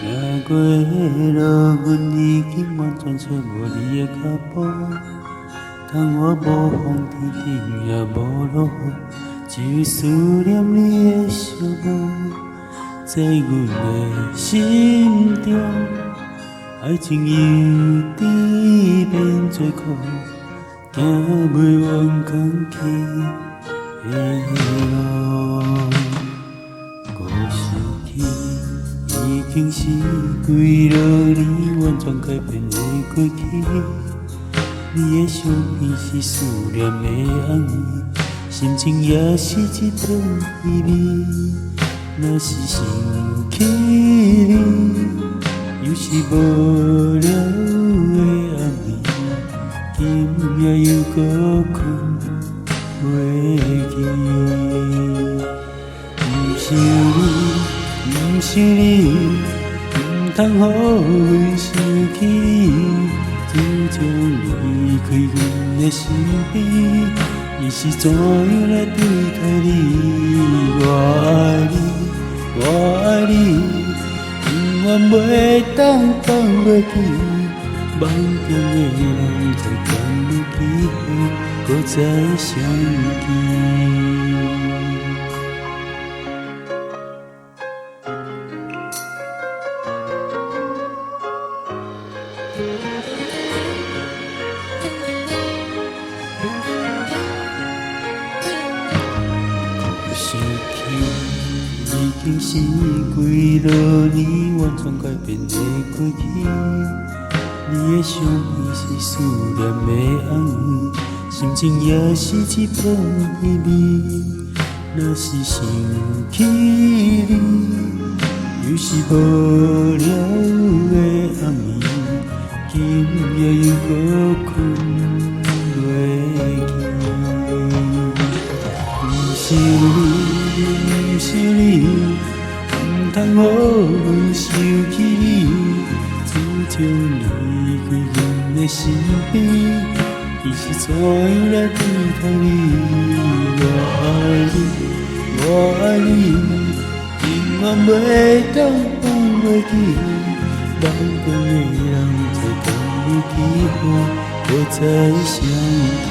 行過的路，阮已經完全找無你的腳步。窗外無風，天頂也無露，只有思念你的寂寞，在阮的心中，愛情由甜變做苦，行袂完空去的路。閣想起，已經是幾落年，完全改變的過去。你的相片是思念的暗暝，心情也是一片稀微。若是想起你，又是無聊的暗暝，今夜又閣睏袂去。毋想你，毋想你，毋通予阮想起你。自從離開阮的身邊，伊是怎樣來對待你？我愛你，我愛你，永遠袂當放袂記。夢中的人，不知敢有機會閣再相見。想起，已經是幾落年，完全改變的過去。你的相片是思念的暗暝，心情也是一片稀微。若是想起你，又是無聊的暗暝，今夜又閣睏袂去。毋想你，毋想你，毋通予阮想起你。自從離開阮的身邊，伊是怎樣來對待你？我愛你，我愛你，永遠袂當放袂記。夢中的人，不知敢有機會閣再相見。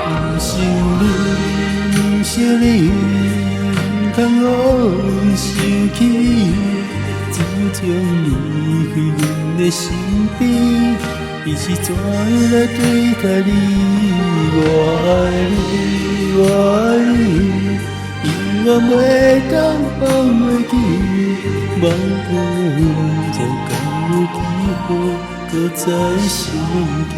毋想你，毋想你，毋通予阮想起你。自從離開阮的身邊，伊是怎樣來對待你？我愛你，我愛你，永遠袂當放袂記。夢中的人，不知敢有機會閣再相見。